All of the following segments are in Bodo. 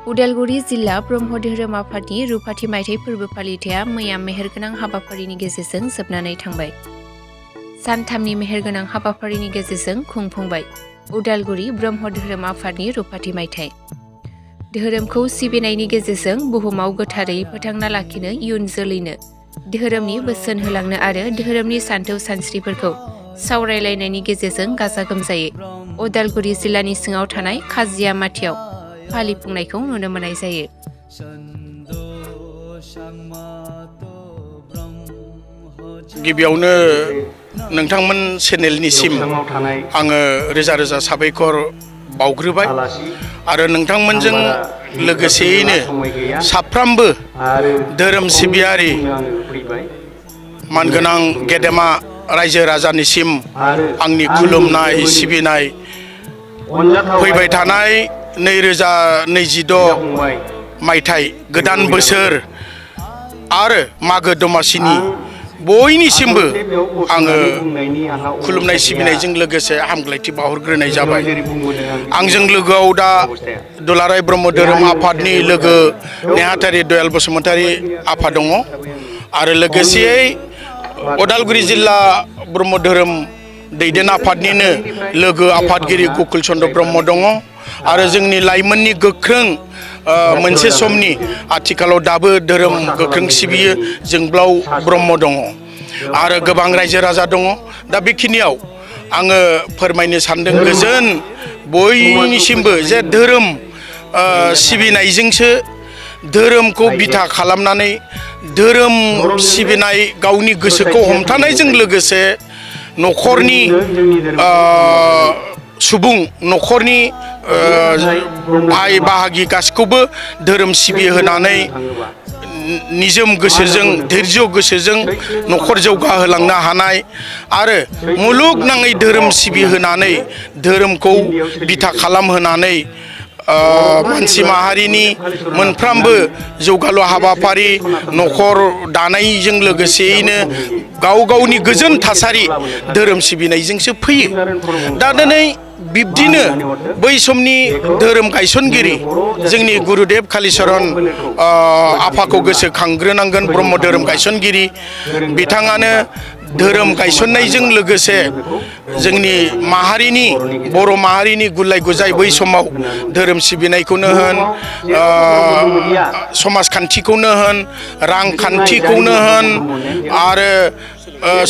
उदालगुरि जिल्ला ब्रह्म धोरोम आफादनि रुपाथि मायथाइ फोरबो फालिथाया मैया मेहेरगोनां हाबाफारिनि गेजेरजों जोबनानै थांबाय। सानथामनि मेहेरगोनां हाबाफारिनि गेजेरजों खुंफुंबाय उदालगुरि ब्रह्म धोरोम आफादनि रुपाथि मायथाइ। धोरोमखौ सिबिनायनि गेजेरजों बुहुमाव गोथारै फोथांना लाखिनो इयुन जोलैनो धोरोमनि बोसोन होलांनो आरो धोरोमनि सानथौ सानस्रिफोरखौ सावरायलायनायनि गेजेरजों गाजा गोमजायै उदालगुरि जिल्लानि सिङाव थानाय खाजियामाथियाव फालिफुंनायखौ नुनो मोननाय जायो। गिबियावनो नोंथांमोन चेनेलनिसिम आङो रोजा रोजा साबायखर बावग्रोबाय आरो नोंथांमोनजों लोगोसेयैनो साफ्रोमबो धोरोम सिबियारि मानगोनां गेदेमा रायजो राजानिसिम आंनि खुलुमनाय सिबिनाय फैबाय थानाय 2026 मायथाइ गोदान बोसोर आरो मागो दमासिनि बयनिसिमबो आङो खुलुमनाय सिबिनायजों लोगोसे हामग्लायथि बावहरग्रोनाय जाबाय। आंजों लोगोआव दा दुलाराय ब्रह्म धोरोम आफादनि लोगो नेहाथारि दयाल बसुमतारी आफा दङ आरो लोगोसेयै उदालगुरि जिल्ला ब्रह्म धोरोम दैदेन आफादनिनो लोगो आफादगिरि गकुल चन्द्र ब्रह्म दङ आरो जोंनि लाइमोननि गोख्रों मोनसे समनि आथिखालाव दाबो धोरोम गोख्रों सिबियो जोंब्लाव ब्रह्म दङ आरो गोबां रायजो राजा दङ। दा बेखिनियाव आङो फोरमायनो सानदों गोजोन बयनिसिमबो जे धोरोम सिबिनायजोंसो धोरोमखौ बिथा खालामनानै धोरोम सिबिनाय गावनि गोसोखौ हमथानायजों लोगोसे न'खरनि सुबुं न'खरनि भाई बाहागि गासैखौबो धोरोम सिबिहोनानै निजोम गोसोजों धैर्य गोसोजों न'खर जौगाहोलांनो हानाय आरो मुलुगनाङै धोरोम सिबिहोनानै धोरोमखौ बिथा खालामहोनानै मानसि माहारिनि मोनफ्रोमबो जौगालु हाबाफारि न'खर दानायजों लोगोसेयैनो गाव गावनि गोजोन थासारि धोरोम सिबिनायजोंसो फैयो। दा दिनै बिब्दिनो बै समनि धोरोम गायसनगिरि जोंनि गुरुदेव कालिचरण आफाखौ गोसोखांग्रोनांगोन। ब्रह्म धोरोम गायसनगिरि बिथाङानो धोरोम गायसननायजों लोगोसे जोंनि माहारिनि बर' माहारिनि गुलाय गुजाय बै समाव धोरोम सिबिनायखौनो होन समाजखान्थिखौनो होन रांखान्थिखौनो होन आरो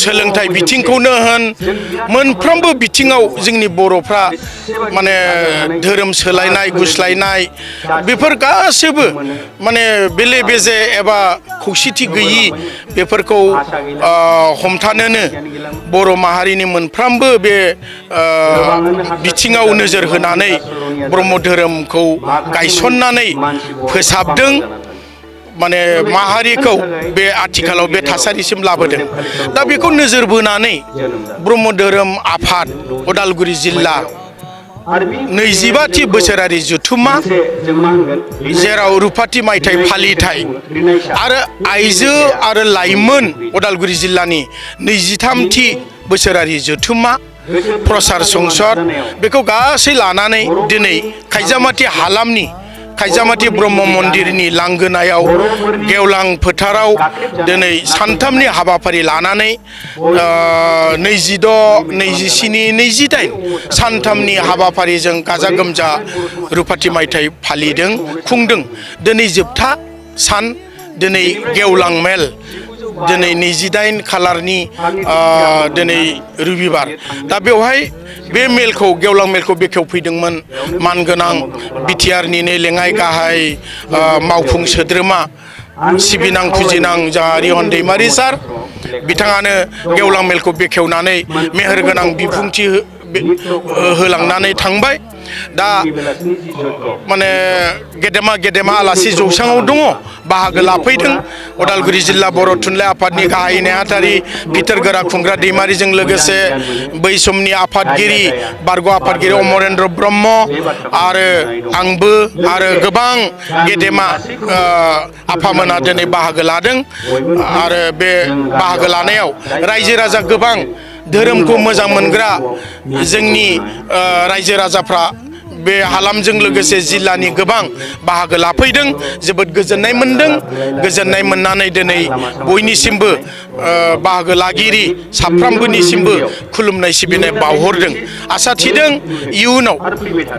सोलोंथाइ बिथिंखौनो होन मोनफ्रोमबो बिथिङाव जोंनि बर'फ्रा माने धोरोम सोलायनाय गुस्लायनाय बेफोर गासैबो माने बेले बेजे एबा खौसेथि गैयि बेफोरखौ हमथानोनो बर' माहारिनि मोनफ्रोमबो बे बिथिङाव नोजोर होनानै ब्रह्म धोरोमखौ गायसननानै फोसाबदों माने माहारिखौ बे आथिखालाव बे थासारिसिम लाबोदों। दा बेखौ नोजोर बोनानै ब्रह्म धोरोम आफाद उदालगुरि जिल्ला 25थि बोसोरारि जथुम्मा जेराव रुपाथि मायथाइ फालिथाय आरो आइजो आरो लाइमोन उदालगुरि जिल्लानि 23थि बोसोरारि जथुम्मा प्रसार संसद बेखौ गासै लानानै दिनै खायजामाथि हालामनि खायजामाथि ब्रह्म मन्दिरनि लांगोनायाव गेवलां फोथाराव दिनै सानथामनि हाबाफारि लानानै 26, 27, 28 सानथामनि हाबाफारिजों गाजा गोमजा रुपाथि मायथाइ फालिदों खुंदों। दिनै जोबथा सान दिनै गेवलां मेल दिनै 28 खालारनि दिनै रबिबार। दा बेवहाय बे मेलखौ गेवलां मेलखौ बेखेवफैदोंमोन मानगोनां बिटिआरनिनो लेङाइ गाहाय मावफुं सोद्रोमा सिबिनां फुजिनां जोंहा रिहन दैमारि सार बिथाङानो गेवलां मेलखौ बेखेवनानै मेहेरगोनां बिबुंथि होलांनानै थांबाय। दा माने गेदेमा आलासि जौसाङाव दङ बाहागो लाफैदों उदालगुरि जिल्ला बर' थुनलाइ आफादनि गाहाय नेहाथारि भिथोर गोरा खुंग्रा दैमारिजों लोगोसे बै समनि आफादगिरि बारग' आफादगिरि अमरेन्द्र ब्रह्म आरो आंबो आरो गोबां गेदेमा आफामोना दिनै बाहागो लादों आरो बे बाहागो लानायाव रायजो राजा गोबां धोरोमखौ मोजां मोनग्रा जोंनि रायजो राजाफ्रा बे हालामजों लोगोसे जिल्लानि गोबां बाहागो लाफैदों जोबोद गोजोननाय मोनदों गोजोननाय मोननानै दिनै बयनिसिमबो बाहागो लागिरि साफ्रोमबोनिसिमबो खुलुमनाय सिबिनाय बावहरदों आसा थिदों इयुनाव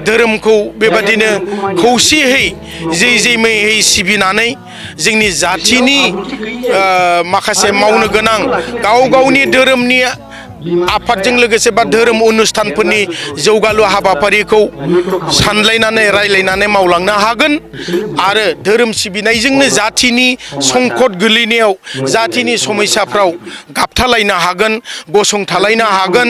धोरोमखौ बेबादिनो खौसेयै जै सिबिनानै जोंनि जाथिनि माखासे मावनो गोनां गाव गावनि धोरोमनि आफादजों लोगोसे बा धोरोम अनुष्ठानफोरनि जौगालु हाबाफारिखौ सानलायनानै रायलायनानै मावलांनो हागोन आरो धोरोम सिबिनायजोंनो जाथिनि संकट गोलैनायाव जाथिनि समस्याफ्राव गाबथालायनो हागोन गसंथालायनो हागोन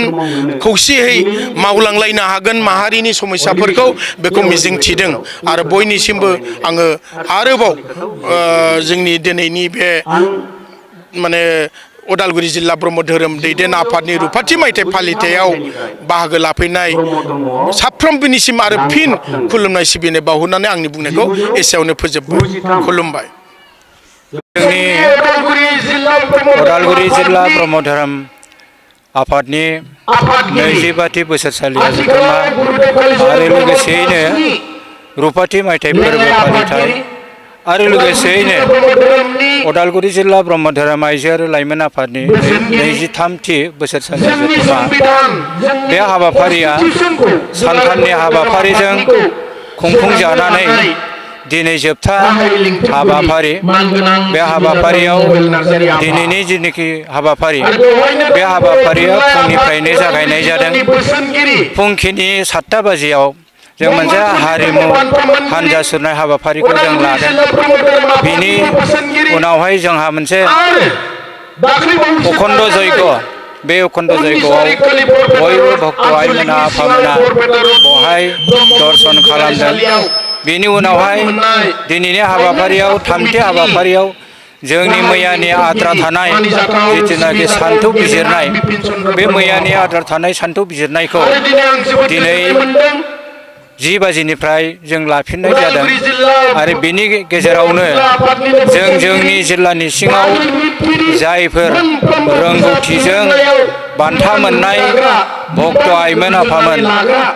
खौसेयै मावलांलायनो हागोन माहारिनि समस्याफोरखौ बेखौ मिजिंथिदों आरो बयनिसिमबो आङो आरोबाव जोंनि दिनैनि बे माने उदालगुरि जिल्ला ब्रह्म धोरोम दैदेन आफादनि रुफाथि मायथाइ फालिथायाव बाहागो लाफैनाय साफ्रोमबोनिसिम आरो फिन खुलुमनाय सिबिनाय बावहरनानै आंनि बुंनायखौ एसेयावनो फोजोबबाय खुलुमबाय। जोंनि उदालगुरि जिल्ला ब्रह्म धोरोम आफादनि 25थि बोसोरसालिया जुथुमा आरो लोगोसेयैनो रुफाथि मायथाइ फोरबो फालिथाय आरो लोगोसेयैनो उदालगुरि जिल्ला ब्रह्म धोरोम आइजो आरो लाइमोन आफादनि 23थि बोसोरसालिया जुथुमा बे हाबाफारिया सानथामनि हाबाफारिजों खुंफुंजानानै दिनै जोबथा हाबाफारि बे हाबाफारियाव दिनैनि जिनोखि हाबाफारि बे हाबाफारिया फुंनिफ्रायनो जागायनाय जादों फुंखिनि 7टा बाजियाव जों मोनसे हारिमु हानजा सुरनाय हाबाफारिखौ जों लादों बिनि उनावहाय जोंहा मोनसे अखण्ड जयग बे अखण्ड जयगआव बयबो भक्त आइमोना आफामोना बहाय दर्शन खालामदों बेनि उनावहाय दिनैनि हाबाफारियाव 3थि हाबाफारियाव जोंनि मैयानि आद्रा थानाय जिथुनाखि सान्थौ बिजिरनाय बे मैयानि आद्रा थानाय सान्थौ बिजिरनायखौ दिनै 10 बाजिनिफ्राय जों लाफिननाय जादों आरो बेनि गेजेरावनो जोंनि जिल्लानि सिङाव जायफोर रोंगौथिजों बान्था मोननाय भक्त आइमोन आफामोन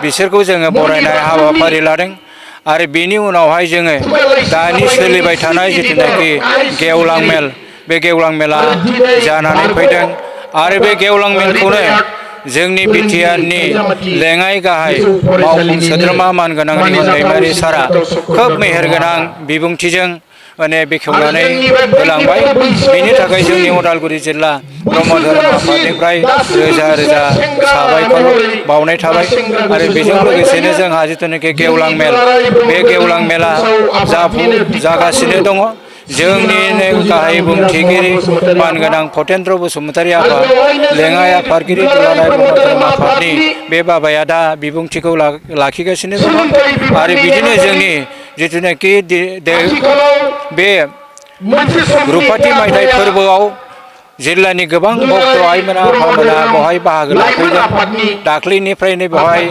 बिसोरखौ जोङो बरायनाय हाबाफारि लादों आरो बेनि उनावहाय जोङो दानि सोलिबाय थानाय जिथुनाखि गेवलां मेल बे गेवलां मेला जानानै फैदों आरो बे गेवलां मेलखौनो जोंनि बिटिआरनि लेङाइ गाहाय मावफुं सोद्रोमा मानगोनां रिहन दैमारि सारा खोब मेहेरगोनां बिबुंथिजों माने बेखेवनानै होलांबाय बेनि थाखाय जोंनि उदालगुरि जिल्ला ब्रह्म धोरोम आफादनिफ्राय रोजा रोजा साबायखर बावनाय थाबाय आरो बेजों लोगोसेनो जोंहा जिथुनाखि गेवलां मेल बे गेवलां मेला जागासिनो दङ जोंनिनो गाहाय बुंथिगिरि मानगोनां फतेन्द्र बसुमतारी आफा लेङाइ आफादगिरि दुलाराय ब्रह्म धोरोम आफादनि बे बाबाया दा बिबुंथिखौ लाखिगासिनो दङ आरो बिदिनो जोंनि जिथुनाखि बे रुफाथि मायथाइ फोरबोआव जिल्लानि गोबां भक्त आइमोना आफामोना बेवहाय बाहागो लाफैदों दाख्लैनिफ्रायनो बेवहाय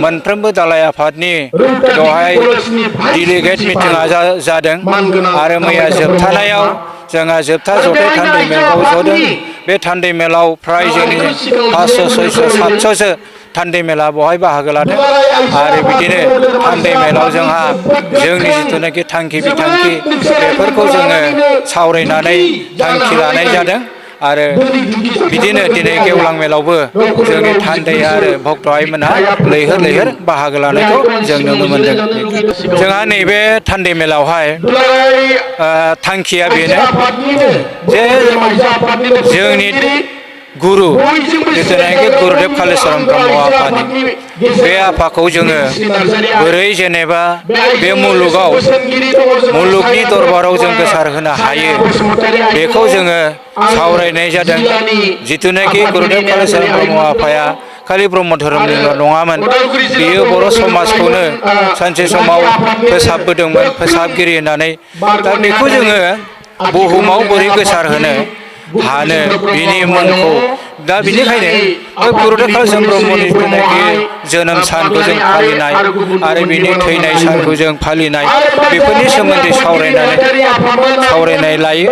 मोनफ्रोमबो दालाय आफादनि बेवहाय डेलिगेट मिटिङा जादों आरो मैया जोबथानायाव जोंहा जोबथा जथाय थान्दै मेलाव जदों बे थान्दै मेलाव फ्राय जोंनि 500 600 700सो थान्दै मेला बेवहाय बाहागो लादों आरो बिदिनो थान्दै मेलाव जोंहा जोंनि जिथुनाखि थांखि बिथांखि बेफोरखौ जोङो सावरायनानै थांखि लानाय जादों आरो बिदिनो दिनै गेवलां मेलावबो जोंनि थान्दै आरो भक्त आइमोनहा लैहोर लैहोर बाहागो लानायखौ जों नुनो मोन्दों जोंहा नैबे थान्दै मेलावहाय थांखिया बेनो जे जोंनि गुरु जिथुनाखि गुरुदेव कालिचरण ब्रह्म आफानि बे आफाखौ जोङो बोरै जेनेबा बे मुलुगनि दरबाराव जों गोसार होनो हायो बेखौ जोङो सावरायनाय जादों जिथुनाखि गुरुदेव कालिचरण ब्रह्म आफाया खालि ब्रह्म धोरोमनिल' नङामोन बियो बर' समाजखौनो सानसे समाव फोसाबबोदोंमोन फोसाबगिरि होननानै दा बेखौ जोङो बुहुमाव बोरै गोसार होनो हानो बिनि मुंखौ दा बिनिखायनो बे गुरुदेव कालिचरण ब्रह्मनि जेनाखि जोनोम सानखौ जों फालिनाय आरो बिनि थैनाय सानखौ जों फालिनाय बेफोरनि सोमोन्दै सावरायनाय लायो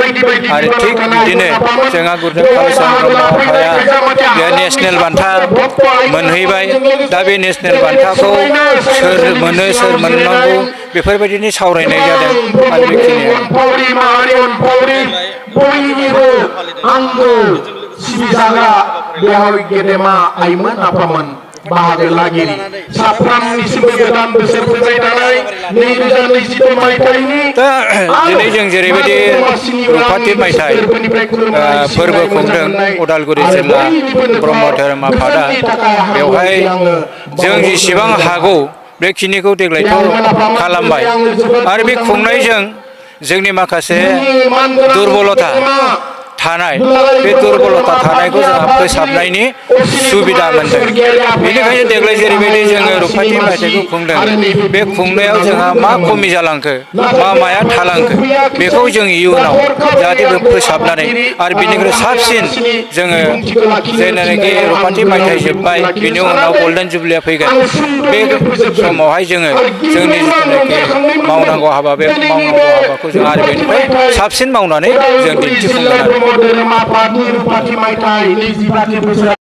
आरो थिग बिदिनो जोंहा गुरुदेव कालिचरण ब्रह्म आफाया बे नेसनेल बान्था मोनहैबाय। दा बे नेसनेल बान्थाखौ सोर मोनो सोर मोननांगौ बेफोरबायदिनि सावरायनाय जादों आरो सिबिजाग्रा बेहाय गेदेमा आइमोन आफामोन बाहागो लागिरि साफ्रोमनिसिमबो गोदान बोसोर फैबाय थानाय 2022 मायथाइनि दा दिनै जों जेरैबायदि रुपाथि मायथाइ फोरबो खुंदों उदालगुरि जिल्ला ब्रह्म धोरोम आफादा बेवहाय जों जेसेबां हागौ बेखिनिखौ देग्लायथ' खालामबाय आरो बे खुंनायजों जोंनि माखासे दुरबलता थानाय बे दुरबलता थानायखौ जोंहा फोसाबनायनि सुबिदा मोनदों। बेनिखायनो देग्लाय जेरैबायदि जोङो रुपाथि मायथाइखौ खुंदों बे खुंनायाव जोंहा मा खमि जालांखो माया थालांखो बेखौ जों इयुनाव जाहाथे बे फोसाबनानै आरो बिनिख्रुइ साबसिन जोङो जेनाखि रुपाथि मायथाइ जोब्बाय बिनि उनाव गल्डेन जुबलिया फैगोन बे समावहाय जोङो जोंनि जिथुनाखि मावनांगौ हाबा बे मावनांगौ हाबाखौ जों आरो बेनिफ्राय साबसिन मावनानै जों दिन्थिफुंगोन आरो।